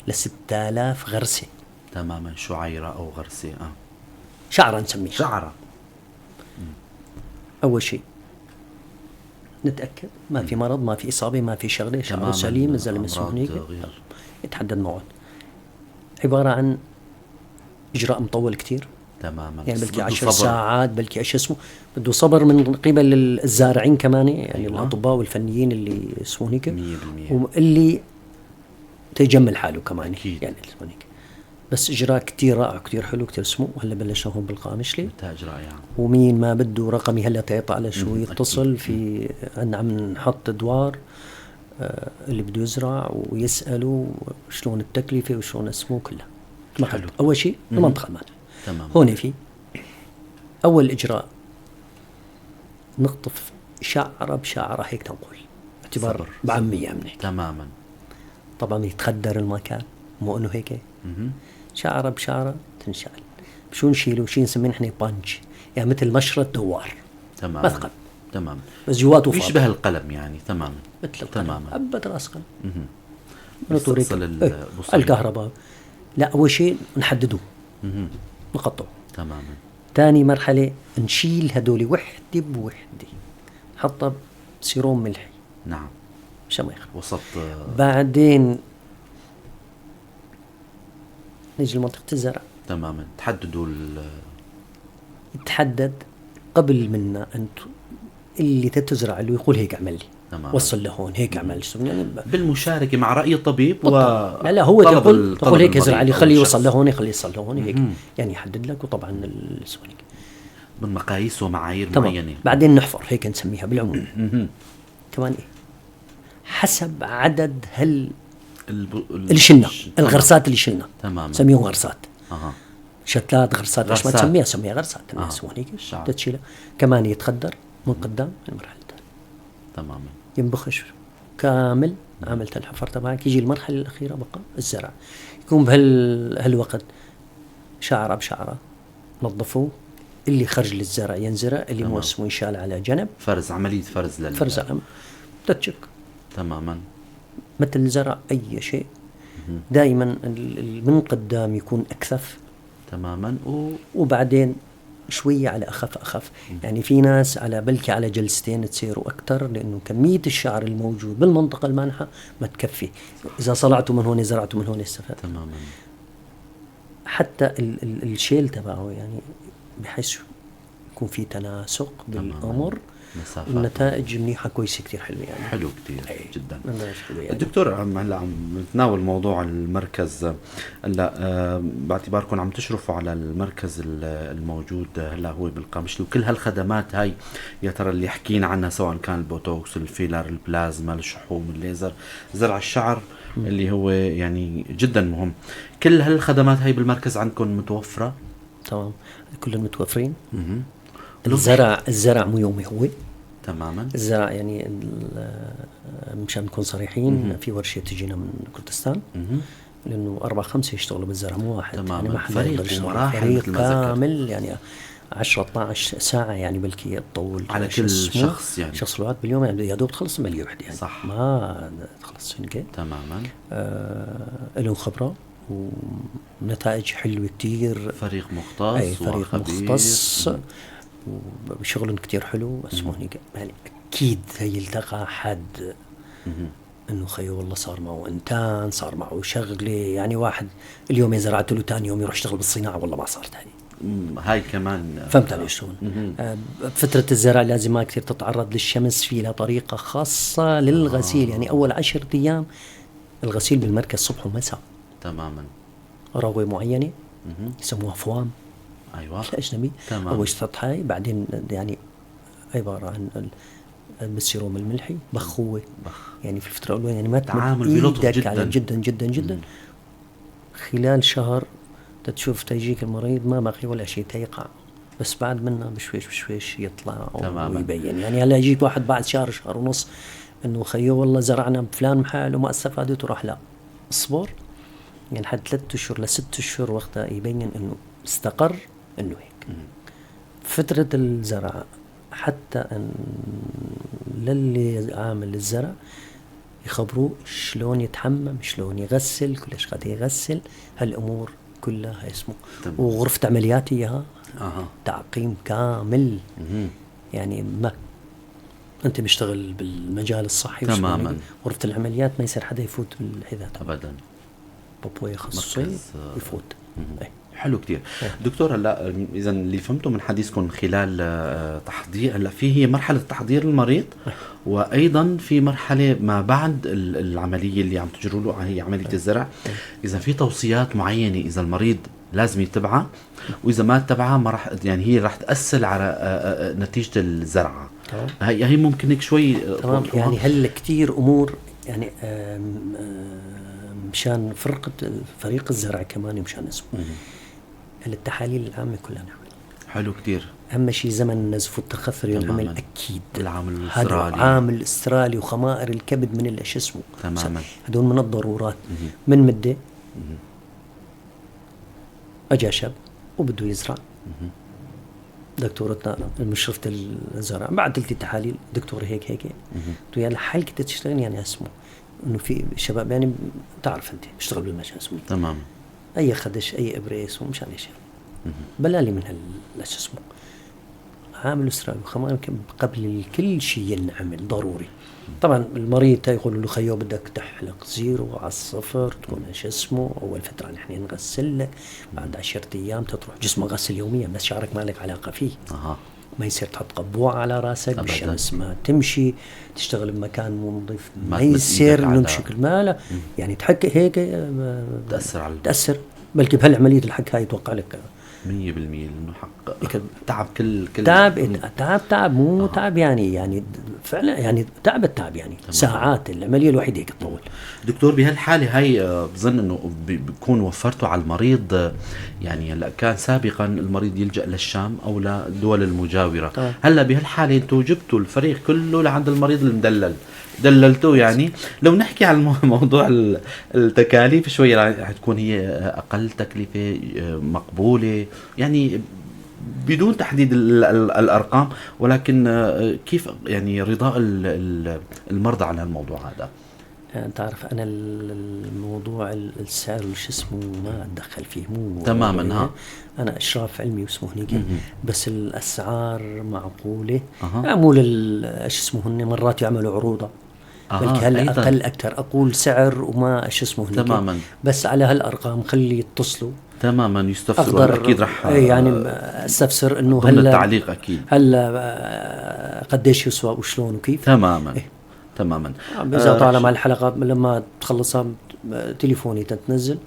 ل 6000 غرسة. تماما، شعيرة او غرسة، شعرة نسميها، شعرة. اول شيء نتأكد ما في مرض، ما في اصابة، ما في شغلة، شعره سليم، الزلمة هنيك يتحدد موعد. عبارة عن اجراء مطول كتير. تماما، يعني بلكي 10 ساعات، بلكي ايش اسمه بده صبر من قبل الزارعين كمان، يعني أيوة. الاطباء والفنيين اللي اسمه هيك 100% واللي تيجمل حاله كمان أكيد. يعني اسمه هيك بس اجراء كثير رائع، كثير حلو، كثير اسمه. وهلا بلشنا هون بالقامشلي نتائج رائعة. ومين ما بده رقمي هلا تيطلع على شو يتصل في عندنا، عم نحط ادوار اللي بده يزرع ويسالوا شلون التكلفة وشلون اسمه كلها. اول شيء المنطقة المانحه. تمام. هون في أول إجراء نقطف شعرة بشعرة هيك تنقول اعتبار بعامية من هيك. تماما. طبعا يتخدر المكان، مو إنه هيك شعرة بشعرة تنشال. شو نشيله؟ شو نسميه نحن بانش، يعني مثل مشرط دوار. تماما. مثقب. تمام. بس جواته فاضي. يشبه القلم يعني. تماما. مثل القلم. تماما. حبة راس قلم. نستأصل الكهرباء. لا أول شيء نحدده. نقطعه. تماما. ثاني مرحلة نشيل هدول وحدة بوحدة، نحطها بسيروم ملحي. نعم. مشان ما يخرب. وسط. بعدين نيجي لمنطقة الزرع. تماما. تحددوا يتحدد قبل منا أنت اللي تتزرع اللي يقول هيك اعمل لي. تمام. وصل لهون هيك اعمل يعني بالمشاركة مع راي الطبيب لا هو تقول هيك ازرع لي، خليه يوصل لهون، خليه يوصل لهون هيك يعني يحدد لك. وطبعا هيك من مقاييس ومعايير معينة. بعدين نحفر هيك نسميها بالعموم. كمان ايه حسب عدد هال اللي شلنا، الغرسات اللي شلنا. تمام. نسميهم غرسات. شتلات، غرسات، ايش ما تسميها سميها غرسات. تمام. هيك تشيلها كمان يتخدر من قدام المرحلة الثانية. تماما. ينبخش كامل، عملت الحفر تبعك. يجي المرحلة الأخيرة بقى الزرع، يكون بهالوقت شعرة بشعرة نظفوه، اللي خرج للزرع ينزرع، اللي مو اسمه يشال على جنب. فرز، عملية فرز فرز تتشك. تماما. مثل زرع أي شيء دائما من قدام يكون أكثف. تماما. وبعدين شوية على أخف أخف. يعني في ناس على بلكي على جلستين تصيروا أكثر، لأنه كمية الشعر الموجود بالمنطقة المانحة ما تكفي. إذا صلعتوا من هون زرعتوا من هون استفاد. تماما. حتى الشيل تبعه يعني بحيث يكون في تناسق بالأمر. النتائج منيحة كويسة كثير حلوة يعني. حلو كثير جدا يعني. دكتور هلا عم نتناول موضوع المركز هلا، باعتباركم عم تشرفوا على المركز الموجود هلا هو بالقامشلي، وكل هالخدمات هاي يا ترى اللي حكينا عنها، سواء كان البوتوكس، الفيلر، البلازما، الشحوم، الليزر، زرع الشعر، اللي هو يعني جدا مهم. كل هالخدمات هي بالمركز عندكم متوفرة؟ تمام، كلهم متوفرين. الزرع مو يومي هو. تماما. الزرع يعني مشان نكون صريحين، في ورشة تجينا من كردستان، لأنه 4-5 يشتغلوا بالزرع مو واحد. تماما. يعني ما حدا فريق يقدر يشتغل. ومراحل فريق مثل ما ذكرت. كامل، يعني 10-12 ساعة يعني بلكي تطول على كل شخص يعني. شخص الواحد باليوم يعني يا دوب تخلص عملية وحدة يعني. صح. ما تخلص هيك. تماما. لهم خبرة ونتائج حلوة كتير. فريق مختص. أي فريق وخبير. مختص وشغل كتير حلو. بس مو هنيك يعني أكيد يلتقى حد إنه خيو والله صار معه إنتان، صار معه شغلة، يعني واحد اليوم زرعت له ثاني يوم يروح يشتغل بالصناعة والله ما صارت هاي. هاي كمان. فهمت علي شلون؟ فترة الزرع لازم ما كثير تتعرض للشمس، في لها طريقة خاصة للغسيل. يعني أول 10 أيام الغسيل بالمركز صبح ومساء. تماما. رغوة معينة يسموها فوام. أيوة. الأجنبي. تمام. أول شيء تحط هاي، بعدين يعني عبارة عن بالسيروم الملحي بخوة. بخ. يعني في الفترة الأولى يعني ما تمد تعامل بلطف إيدك جداً. على جداً جداً جداً. خلال شهر تشوف تيجيك المريض ما باقي ولا شيء تيقع، بس بعد منه بشويش بشويش يطلع ويبين. يعني هلا يجيك واحد بعد شهر شهر ونص انه خيو والله زرعنا بفلان محل وما استفادت وراح، لا اصبر يعني حد 3 اشهر ل6 اشهر وقتها يبين انه استقر انه هيك. فترة الزرع حتى ان للي عامل الزرع يخبروه شلون يتحمم، شلون يغسل، كل ايش قاعد يغسل، هالامور كلها اسمه. وغرفة عمليات اياها تعقيم كامل. يعني ما انت مشتغل بالمجال الصحي تماما. غرفة العمليات ما يصير حدا يفوت بالحذاء ابدا، بابويا خصوصي يفوت. حلو كتير. دكتور هلا اذا اللي فهمته من حديثكم خلال تحضير، هلا في هي مرحلة تحضير المريض، وايضا في مرحلة ما بعد العملية اللي عم تجروا له هي عملية الزرع. اذا في توصيات معينة اذا المريض لازم يتبعها، واذا ما اتبعها ما راح يعني هي راح تاثر على نتيجة الزرعه. هي ممكن هيك شوي. تمام. يعني هلا كتير امور يعني مشان فرقه فريق الزرع كمان مشان اسمه التحاليل العامة كلها نعمل. حلو كتير. أهم شيء زمن النزف والتخثر ينعمل أكيد. العامل الاسترالي. عامل الاسترالي وخمائر الكبد من الأش اسمه. تماما. هدول من الضرورات. من مدة أجا شاب وبده يزرع. دكتورتنا المشرفة الزرع بعد لي التحاليل دكتور هيك هيك. قلت له لحالك تشتغل يعني اسمه إنه في شباب يعني تعرف أنت بيشتغل بالمجال اسمه. تمام. أي خدش أي إبرة اسمه مشان إيش بلالي من هال اسمه عامل إسرائيل وخمان قبل كل شيء ينعمل ضروري. طبعا المريض يقول له خيو بدك تحلق zero على الصفر تكون ايش اسمه اول فترة نحن نغسل لك، بعد 10 ايام تروح جسمك غسل يوميا بس شعرك ما لك علاقة فيه. ما يصير تحط قبوعه على راسك بالشمس ما تمشي، تشتغل بمكان مو نظيف ما يصير نمشي كل ماله يعني تحك هيك تاثر على تاثر بلكي بهالعمليه الحك هاي يتوقع لك 100% لانه حق تعب كل تعب تعب مو تعب يعني فعلا يعني تعب التعب يعني تمام. ساعات العملية الوحيدة هيك تطول. دكتور بهالحالة هاي بظن انه بكون وفرته على المريض، يعني هلا كان سابقا المريض يلجا للشام او للدول المجاورة. هلا بهالحالة انتم جبتوا الفريق كله لعند المريض المدلل، دللتوه. يعني لو نحكي عن موضوع التكاليف شوي رح تكون هي اقل تكلفة مقبولة، يعني بدون تحديد الارقام، ولكن كيف يعني رضاء المرضى عن هالموضوع هذا؟ انت عارف انا الموضوع السعر وش اسمه ما اتدخل فيه مو تماما. ها انا اشراف علمي واسمه هنيك، بس الاسعار معقولة. مو ايش اسمه هن مرات يعملوا عروضه بلكي هلا اقل اكثر، اقول سعر وما ايش اسمه هنيك تماما، بس على هالارقام خلي يتصلوا تماما يستفسروا اكيد رح يعني استفسر انه هلا التعليق اكيد هلا قديش يسوى وشلون وكيف. تماما. تماما. اذا طالما الحلقة لما تخلصها تليفوني تتنزل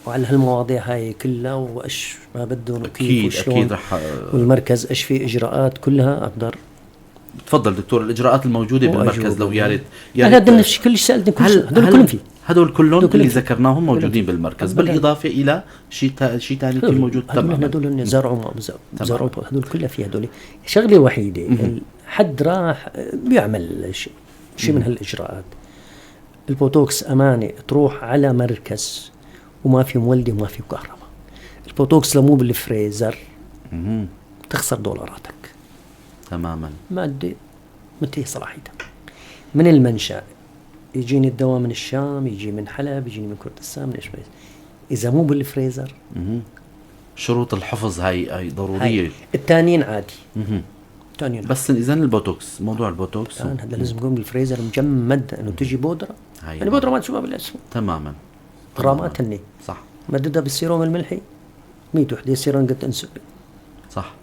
وعلى هالمواضيع هاي كلها وايش ما بدهم وكيف وشلون اكيد رح والمركز ايش في اجراءات كلها اقدر تفضل دكتور، الاجراءات الموجودة بالمركز لو يا ريت. يا ريت هذا كل شيء سالتني، كل شيء هدول كلهم في، هدول كلهم اللي ذكرناهم موجودين بالمركز، بالاضافة الى شيء ثاني في موجود. تمام. هدول زرعوا زرعوا هدول كلها في هدول. شغله وحيده، حد راح بيعمل شيء من هالاجراءات، البوتوكس امانه تروح على مركز وما في مولده وما في كهرباء، البوتوكس لو مو بالفريزر تخسر دولاراتك. تماما. مادة منتهي صلاحيتها من المنشأ. يجيني الدواء من الشام، يجي من حلب، يجيني من كردستان، من ايش، اذا مو بالفريزر. شروط الحفظ هاي ضرورية. الثانيين عادي. الثانيين بس اذا البوتوكس، موضوع البوتوكس هذا لازم يكون بالفريزر مجمد، انه تجي بودره يعني بودره ما تشوفها بالاسم. تماما. غرامات هني. صح. مددها بالسيروم الملحي 100 وحده سيرنجة انسولين. صح.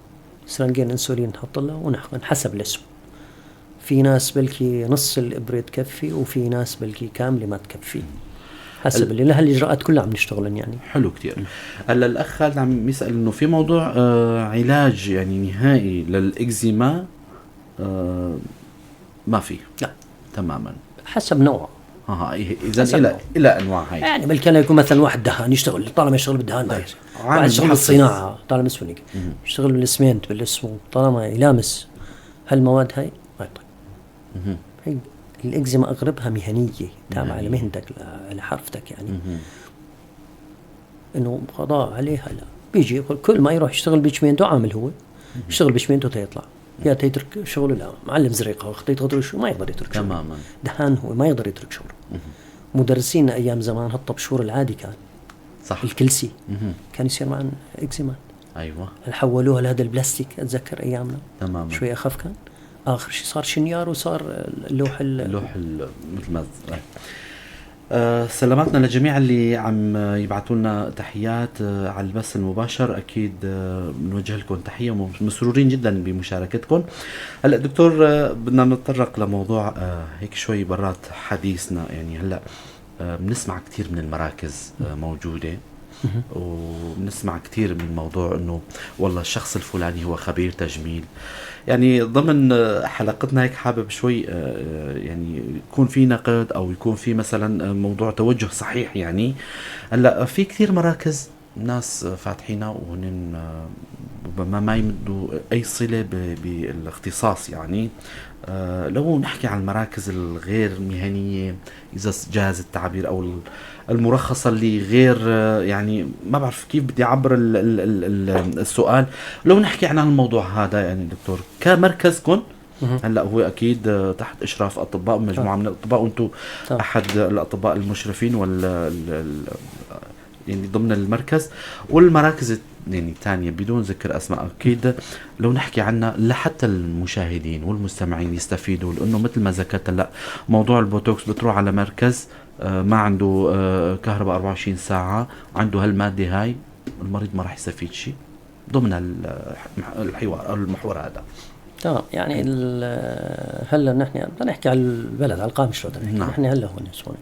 سرنجين انسولين نحط لها ونحقن حسب الاسم. في ناس بلكي نص الابره تكفي، وفي ناس بلكي كاملة ما تكفي، حسب اللي لها الاجراءات كلها عم نشتغلن يعني. حلو كثير. هلا الاخ خالد عم يسال انه في موضوع علاج يعني نهائي للاكزيما ما في. لا تماما، حسب نوعه. اذا الى انواع هاي يعني بلكي يكون مثلا واحد دهان يشتغل، طالما يشتغل بالدهان ما يصير. واحد يشتغل بالصناعة طالما اسمه يشتغل بالاسمنت بالاسمه، طالما يلامس هالمواد هاي ما يطيب. هي الاكزيما اغلبها مهنية تابعه لمهنتك لحرفتك يعني. انه قضاء عليها لا، بيجي يقول كل ما يروح يشتغل بشمينتو عامل هو يشتغل بشمينتو تيطلع، يا تيترك شغله، لا معلم زريقه وقت يتغدر شو ما يقدر يترك شغله. تماما. دهان هو ما يقدر يترك شغله. مدرسين ايام زمان هالطبشور العادي كان. صح. الكلسي كان يصير معنا اكزيمات. ايوه. حولوها لهذا البلاستيك، اتذكر ايامنا. تماما. شوي اخف كان. اخر شيء صار شنيار وصار اللوح اللوح مثل ما. سلاماتنا لجميع اللي عم يبعثوا لنا تحيات على البث المباشر، اكيد بنوجه لكم تحية ومسرورين جدا بمشاركتكم. هلا دكتور، بدنا نتطرق لموضوع هيك شوي برات حديثنا يعني. هلا بنسمع كثير من المراكز موجودة، وبنسمع كثير من موضوع انه والله الشخص الفلاني هو خبير تجميل. يعني ضمن حلقتنا هيك حابب شوي يعني يكون في نقد او يكون في مثلا موضوع توجه صحيح يعني. هلا في كثير مراكز ناس فاتحينها وهن ربما ما يمدوا اي صله بالاختصاص يعني. لو نحكي عن المراكز الغير مهنية اذا جاز التعبير، او المرخصة اللي غير يعني ما بعرف كيف بدي اعبر السؤال. لو نحكي عن الموضوع هذا يعني دكتور، كمركزكم هلا هو اكيد تحت اشراف اطباء، مجموعة من الاطباء، وانتم احد الاطباء المشرفين وال يعني ضمن المركز، والمراكز يعني الثانية بدون ذكر أسماء أكيد. لو نحكي عنها لحتى المشاهدين والمستمعين يستفيدوا، لأنه مثل ما ذكرت هلا موضوع البوتوكس بتروح على مركز ما عنده كهرباء 24 ساعة، عنده هالمادة هاي، المريض ما راح يستفيد شيء ضمن الحوار أو المحور هذا. تمام. يعني هلا نحن بدنا نحكي على البلد، على القامش بدنا نحكي. نحن هلا هون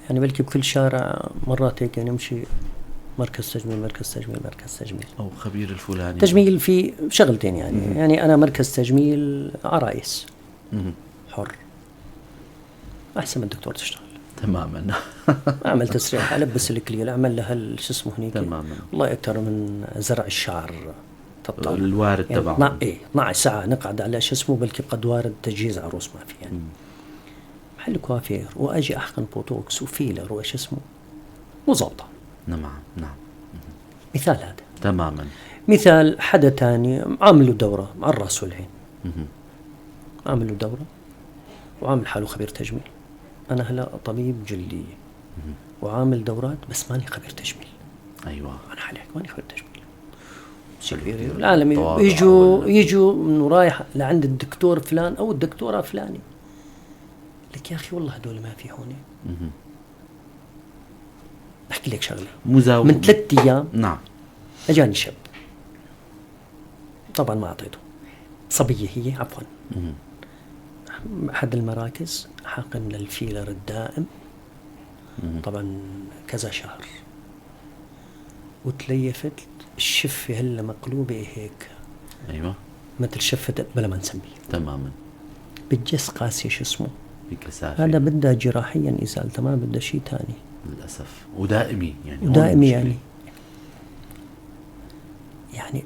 يعني بلكي بكل شارع مرات هيك يعني نمشي مركز تجميل، مركز تجميل، مركز تجميل، او خبير الفلاني. تجميل في شغلتين يعني. يعني انا مركز تجميل عرايس حر، احسن من الدكتور تشتغل. تماما. اعمل تسريح، البس الكليل، اعمل لها شو اسمه هنيك. تماما. والله اكثر من زرع الشعر تطلع الوارد يعني تبعه. 12 ساعة نقعد على شو اسمه، بلكي بقد وارد تجهيز عروس ما في يعني. محل كوافير واجي احقن بوتوكس وفيلر وايش اسمه، مو ظابطة. نعم نعم. مثال هذا. تماما. مثال حدا تاني عامل دوره على الراس والعين. عامل له دوره وعامل حاله خبير تجميل. انا هلا طبيب جلدية وعامل دورات، بس ماني خبير تجميل. ايوه انا حاليا ماني خبير تجميل. العالم يجوا انه رايح لعند الدكتور فلان او الدكتورة فلانه، لك يا اخي والله هدول ما في هون. بحكي لك شغله مزاول. من 3 ايام نعم اجاني شاب، طبعا ما اعطيته، صبية هي عفوا، احد المراكز حقن للفيلر الدائم. طبعا كذا شهر، وتليفت الشفه هلا مقلوبة هيك. ايوه. مثل شفة بلا ما نسميه. تماما. بتجس قاسية شو اسمه بكثافة. هذا بدها جراحيا إزالتها، ما بدها شيء ثاني للأسف. ودائمي يعني. ودائمي يعني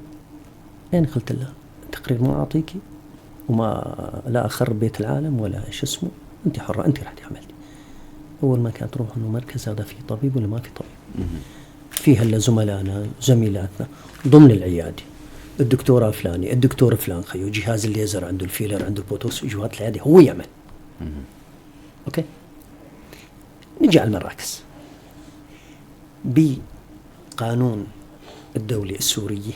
أنا قلت لها تقرير ما أعطيكي وما لا أخرب بيت العالم ولا شو اسمه، أنت حرة، أنت رحتي عملتي. أول ما كانت تروح إنه مركز هذا فيه طبيب ولا ما في طبيب. في هلا زملائنا زميلاتنا ضمن العيادة، الدكتورة فلانة، الدكتور فلان، خيو جهاز الليزر عنده، الفيلر عنده، البوتوكس، جوات العيادة هو يعمل. okay، نجي على المراكز. بقانون الدولة السورية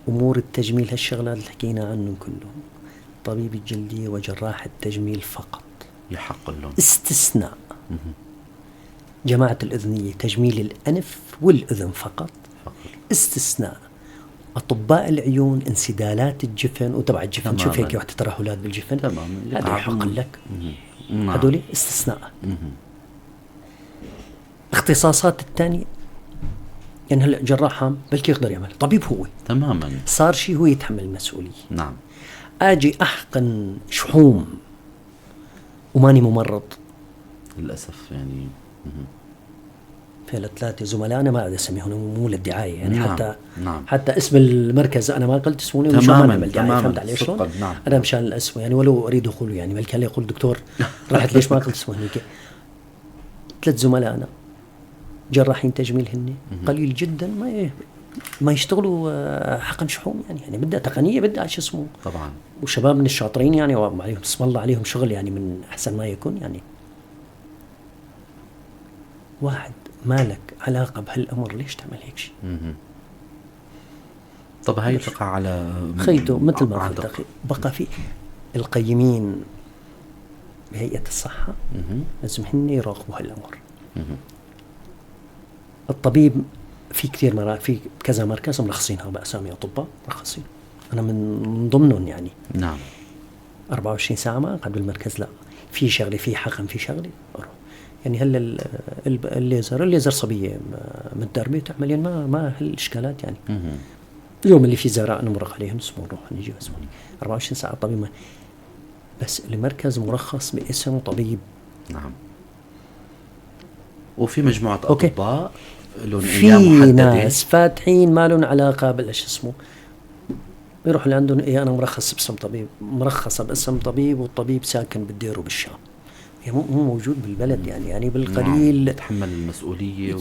أمور التجميل هالشغلات اللي حكينا عنهم كلهم، طبيب الجلدية وجراح التجميل فقط يحق لهم استثناء. جماعة الأذنية تجميل الأنف والأذن فقط استثناء. أطباء العيون انسدالات الجفن وتبع الجفن، شوف هيك وحدة ترهلات بالجفن، هذا يحق لك. هذول استثناء. اختصاصات الثانية يعني هلا جراح عام بلكي يقدر يعمل، طبيب هو تماما صار شيء هو يتحمل المسؤولية. نعم. اجي احقن شحوم وماني ممرض للاسف يعني. في ثلاثة زملائنا ما بدي اسميهم مو للدعاية يعني. نعم. حتى نعم. حتى اسم المركز انا ما قلت اسمه مشان ما نعمل دعاية، فهمت علي شلون؟ نعم. انا مشان الاسم يعني، ولو اريد اقوله يعني بلكي يقول دكتور رحت ليش ما قلت اسمه هنيك. ثلاث زملائنا جراحين تجميل هن قليل جدا ما يشتغلوا حقن شحوم يعني بدها تقنية، بدها شو اسمه طبعا، وشباب من الشاطرين يعني وعليهم اسم الله عليهم شغل يعني من احسن ما يكون يعني. واحد مالك علاقة بهالامر ليش تعمل هيك شيء؟ طب هاي تقع على خيته مثل ما قلت بقى في القيمين بهيئة الصحة لازم هن يراقبوا هالامر. الطبيب في كثير مرات في كذا مركز مرخصينها بأسامي أطباء مرخصين، أنا من ضمنهم يعني. نعم. 24 ساعة ما أقعد بالمركز، لا في شغلة، في حقن، في شغلة أروح. يعني هلا الليزر صبية متدربة تعمل يعني ما هالإشكالات يعني. اليوم اللي في زراء نمرق عليهم اسمه نروح نجي اسمه 24 ساعة الطبيب ما. بس المركز مرخص باسم طبيب. نعم. وفي مجموعة أطباء لهم في ناس فاتحين ما لهم علاقة بالش اسمه، بيروحوا لعندهم إيه أنا مرخص باسم طبيب، مرخصة باسم طبيب، والطبيب ساكن بالدير وبالشام، يعني مو موجود بالبلد يعني بالقليل. نعم. تحمل المسؤولية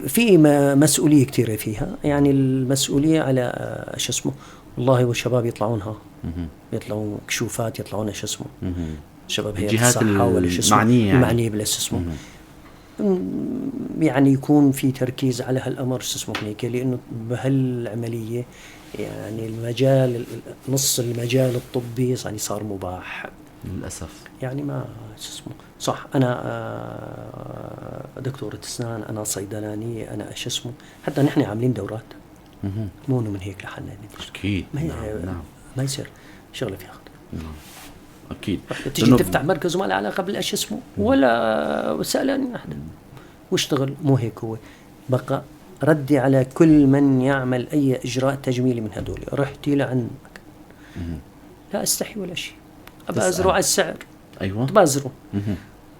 في مسؤولية كثيرة فيها يعني، المسؤولية على شو اسمه والله، والشباب يطلعونها يطلعون كشوفات، يطلعون شو اسمه شباب هيئة الصحة ولا شو اسمه المعنية يعني. المعنية بالش اسمه يعني يكون في تركيز على هالامر شو اسمه هنيك، لانه بهالعمليه يعني المجال نص المجال الطبي يعني صار مباح للاسف يعني. ما شو اسمه صح، انا دكتورة اسنان، انا صيدلانيه، انا شو اسمه، حتى نحن عاملين دورات مو من هيك لحالنا. اكيد. نعم. ما يصير شغله فيها خطر. نعم. اكيد. تيجي تفتح مركز وما له علاقة بالش اسمه ولا سالني احد واشتغل، مو هيك هو. بقى ردي على كل من يعمل اي اجراء تجميلي من هدول، رحتي لعند لا استحي ولا شيء، ابازروا على السعر. ايوه تبازروا.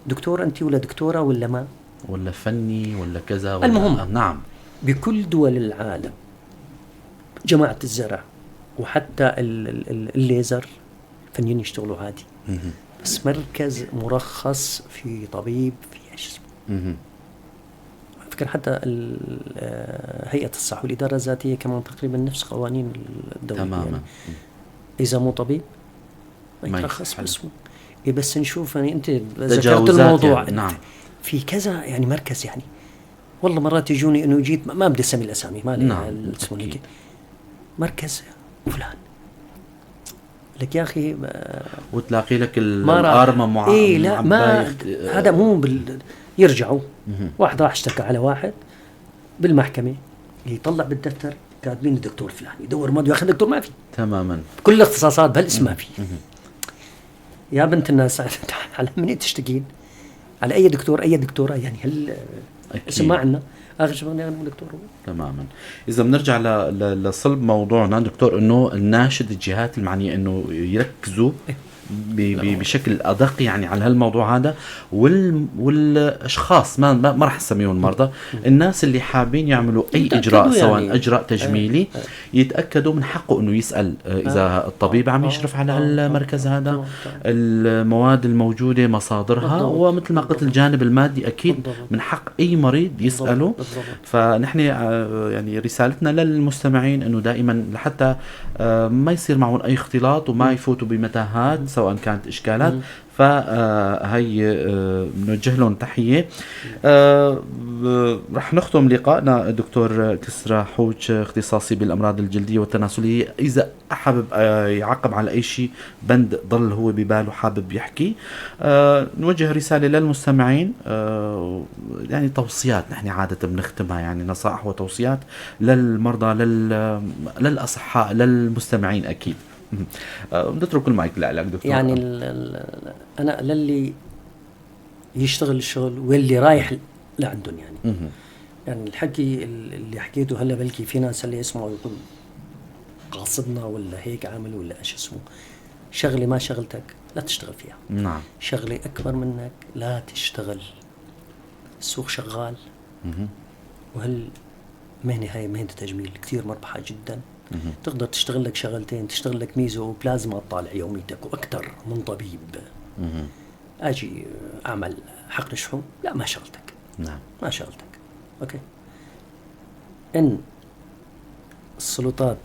دكتور انت ولا دكتورة ولا ما ولا فني ولا كذا ولا المهم. نعم. بكل دول العالم جماعة الزرع وحتى الليزر فنيين يشتغلوا عادي، بس مركز مرخص في طبيب في ايش اسمه. فكرة حتى هيئة الصحة والإدارة الذاتية كمان تقريبا نفس قوانين الدولة تماما يعني. إذا مو طبيب ما يترخص باسمه. إيه بس نشوف يعني أنت ذكرت الموضوع يعني. نعم. في كذا يعني مركز يعني والله مرات يجوني إنه جيت ما بدي أسمي الأسامي ما نعم. اسمه مركز فلان لك يا أخي وتلاقي لك الأرمة مع إيه لا ما هذا مو يرجعوا. واحد راح اشتكى على واحد بالمحكمة، يطلع بالدفتر كاتبين الدكتور فلان، يدور ما ياخذ دكتور ما في تماما، كل الاختصاصات بهالاسم ما في. يا بنت الناس على من تشتكين؟ على اي دكتور اي دكتورة يعني هل اسم ما عندنا اخر شيء بدنا دكتور. تماما. اذا بنرجع لصلب موضوعنا دكتور، انه نناشد الجهات المعنية انه يركزوا بشكل ادق يعني على هالموضوع هذا، والاشخاص ما راح نسميهم المرضى، الناس اللي حابين يعملوا اي اجراء سواء يعني اجراء تجميلي يتاكدوا من حقه انه يسال اذا الطبيب عم يشرف على هالمركز هذا، المواد الموجودة مصادرها، ومثل ما قلت الجانب المادي اكيد من حق اي مريض يساله. فنحن يعني رسالتنا للمستمعين انه دائما لحتى ما يصير معهم اي اختلاط وما يفوتوا بمتاهات سواء كانت اشكالات، فهي بنوجه لهم تحية. رح نختم لقائنا دكتور كسرى حوج، اختصاصي بالامراض الجلدية والتناسليه. اذا حابب يعقب على اي شيء بند ضل هو بباله حابب يحكي، نوجه رسالة للمستمعين، يعني توصيات نحن عادة بنختمها، يعني نصائح وتوصيات للمرضى للاصحاء للمستمعين اكيد. بنترك المايك لك دكتور. يعني انا للي يشتغل الشغل واللي رايح لعندهم يعني يعني الحكي اللي حكيته هلا بلكي في ناس اللي يسمعوا يقول قاصدنا ولا هيك عامل ولا ايش اسمه، شغله ما شغلتك لا تشتغل فيها. نعم. شغله اكبر منك لا تشتغل. السوق شغال. وهالمهنه هاي مهنة تجميل كثير مربحة جدا. تقدر تشتغل لك شغلتين، تشتغل لك ميزو وبلازما تطالع يوميتك واكثر من طبيب. اجي اعمل حقن شحوم، لا ما شغلتك. نعم ما شغلتك. okay. ان السلطات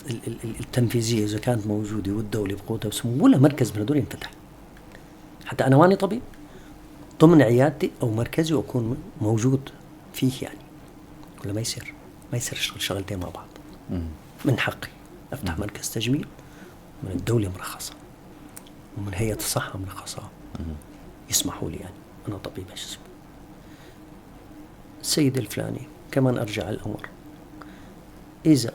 التنفيذية اذا كانت موجودة والدولة بقوتها، بس ولا مركز من هدول ينفتح. حتى انا واني طبيب ضمن عيادتي او مركزي واكون موجود فيه يعني، ولا ما يصير، ما يصير اشتغل شغلتين مع بعض. من حقي افتح مركز تجميل من الدولة مرخصة ومن هيئة الصحة مرخصة، يسمحوا لي يعني انا طبيب ايش اسمه. السيد الفلاني كمان ارجع الامر، اذا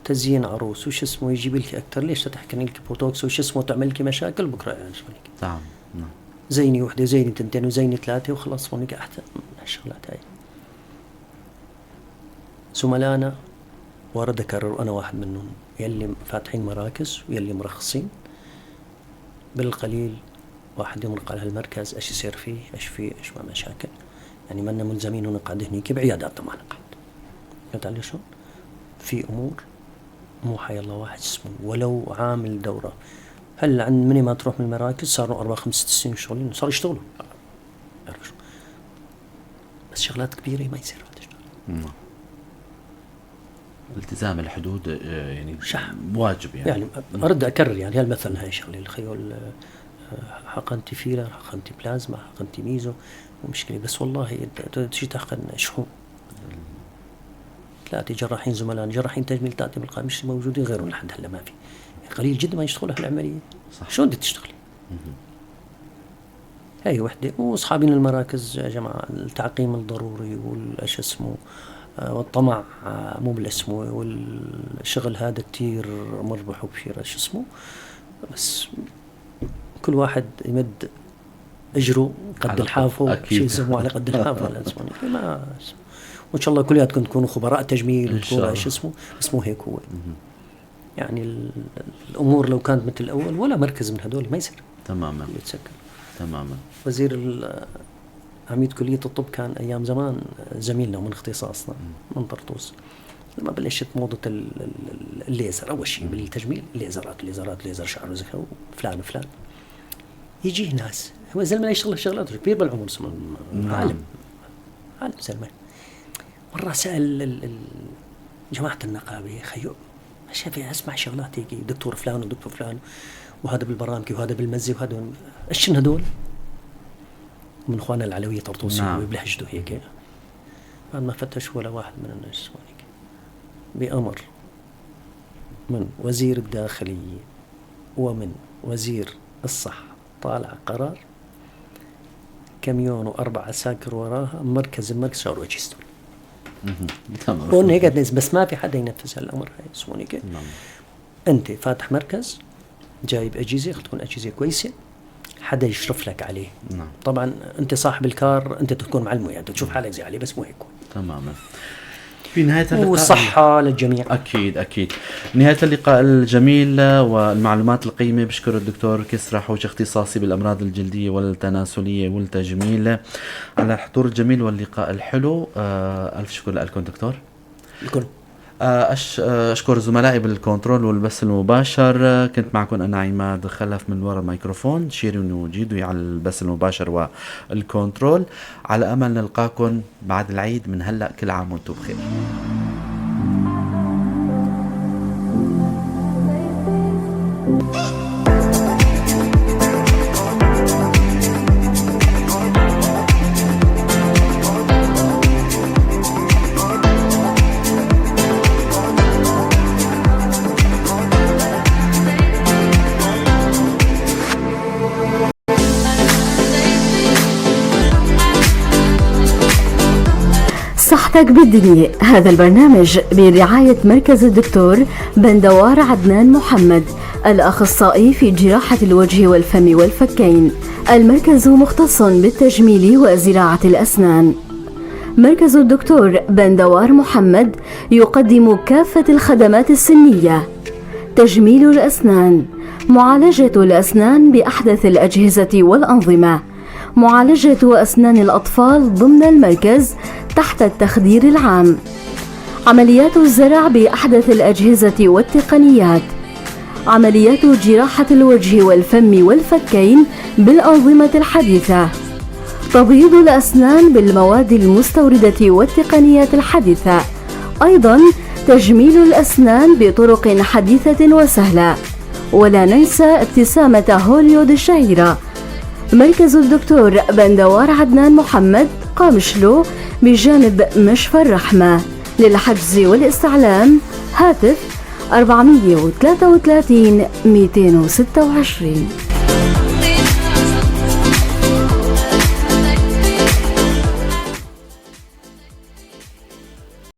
تزيين عروس وش اسمه يجيب لك اكثر، ليش تحكي لك بوتوكس وش اسمه تعمل لك مشاكل بكره يعني شو لك. نعم نعم. زيني وحده، زيني تنتين، وزيني ثلاثة وخلص هونيك احسن من هالشغلات هاي. زملائنا ورد اكرر انا واحد منهم، يلي فاتحين مراكز ويلي مرخصين بالقليل واحد يمرق على هالمركز ايش يصير فيه، ايش فيه، ايش ما مشاكل، يعني منا ملزمين ونقعد هنيك بعياداتنا ما نقعد. فهمت علي شلون؟ في امور مو حي الله واحد اسمه ولو عامل دوره. هلا عند مني ما تروح من المراكز صاروا 4 5 6 سنين شغالين، صاروا يشتغلوا. عرفت شو؟ بس شغلات كبيرة ما يصير واحد يشتغل. التزام الحدود يعني شح. واجب يعني. يعني ارد اكرر يعني هالمثل هاي شغله الخيول، حقنتي فيلر، حقنتي بلازما، حقنتي ميزو، مو مشكلة، بس والله تجي تحقن شحوم. ثلاثة جراحين زملاء جراحين تجميل تأتي بالقائمة مش موجودين غيرهم لحد هلا ما في، قليل جدا ما يشتغلوا هالعملية. صح. شلون بدك تشتغلي؟ هاي وحدة. واصحابين المراكز يا جماعة التعقيم الضروري والش اسمه والطمع مو بالاسمه، والشغل هذا كثير مربح وكثير شو اسمه، بس كل واحد يمد اجره قد الحافة، شو يسموه على قد الحافة ولا اسمه ما. وان شاء الله كلياتكم تكونوا خبراء تجميل وتكونوا شو اسمه، بس مو هيك هو. يعني الامور لو كانت مثل الاول ولا مركز من هدول ما يصير. تماما يتسكر. تماما. وزير عميد كلية الطب كان أيام زمان زميلنا ومن اختصاصنا من طرطوس، لما بلشت موضة الليزر أول شيء بالتجميل، ليزرات ليزرات ليزر شعر وزكا وفلان وفلان، يجيه ناس هو زلمة يشتغل شغلات كبير بالعمر، عالم عالم زلمة. مرة سأل جماعة النقابة، خيو شايف أسمع شغلات هيك دكتور فلان ودكتور فلان وهذا بالبرامكي وهذا بالمزي وهذا ايش هدول؟ من اخواننا العلوية طرطوسي. نعم. بلهجته هيك. بعد ما فتش ولا واحد من الناس هيك، بأمر من وزير الداخلية ومن وزير الصحة طالع قرار كميون و4 عساكر وراها مركز المركز صاروا اجهزتهم. تمام. هون هيك بس ما في حدا ينفذ هالامر هاي هيك. نعم. انت فاتح مركز جايب اجهزة، خل تكون اجهزة كويسة، حدا يشرف لك عليه. طبعا انت صاحب الكار، انت تكون معلمه، يعني تشوف حالك زي عليه، بس مو هيك. تماما. في نهاية اللقاء والصحة للجميع. أكيد أكيد. نهاية اللقاء الجميل والمعلومات القيمة، بشكر الدكتور كسرى حوش اختصاصي بالأمراض الجلدية والتناسلية والتجميل على الحضور الجميل واللقاء الحلو. ألف شكر لكم دكتور. الكل. أشكر زملائي بالكنترول والبث المباشر. كنت معكم أنا عماد خلف من وراء الميكروفون، شيرين وجيدو على البث المباشر والكنترول. على أمل نلقاكم بعد العيد. من هلأ كل عام وأنتم بخير. صحتك بالدنيا، هذا البرنامج برعاية مركز الدكتور بندوار عدنان محمد الأخصائي في جراحة الوجه والفم والفكين. المركز مختص بالتجميل وزراعة الأسنان. مركز الدكتور بندوار محمد يقدم كافة الخدمات السنية: تجميل الأسنان، معالجة الأسنان بأحدث الأجهزة والأنظمة، معالجة أسنان الأطفال ضمن المركز تحت التخدير العام، عمليات الزرع بأحدث الأجهزة والتقنيات، عمليات جراحة الوجه والفم والفكين بالأنظمة الحديثة، تبييض الأسنان بالمواد المستوردة والتقنيات الحديثة، أيضا تجميل الأسنان بطرق حديثة وسهلة، ولا ننسى ابتسامة هوليود الشهيرة. مركز الدكتور بندوار عدنان محمد، قامشلو، بجانب مشفى الرحمة. للحجز والاستعلام هاتف 433 226.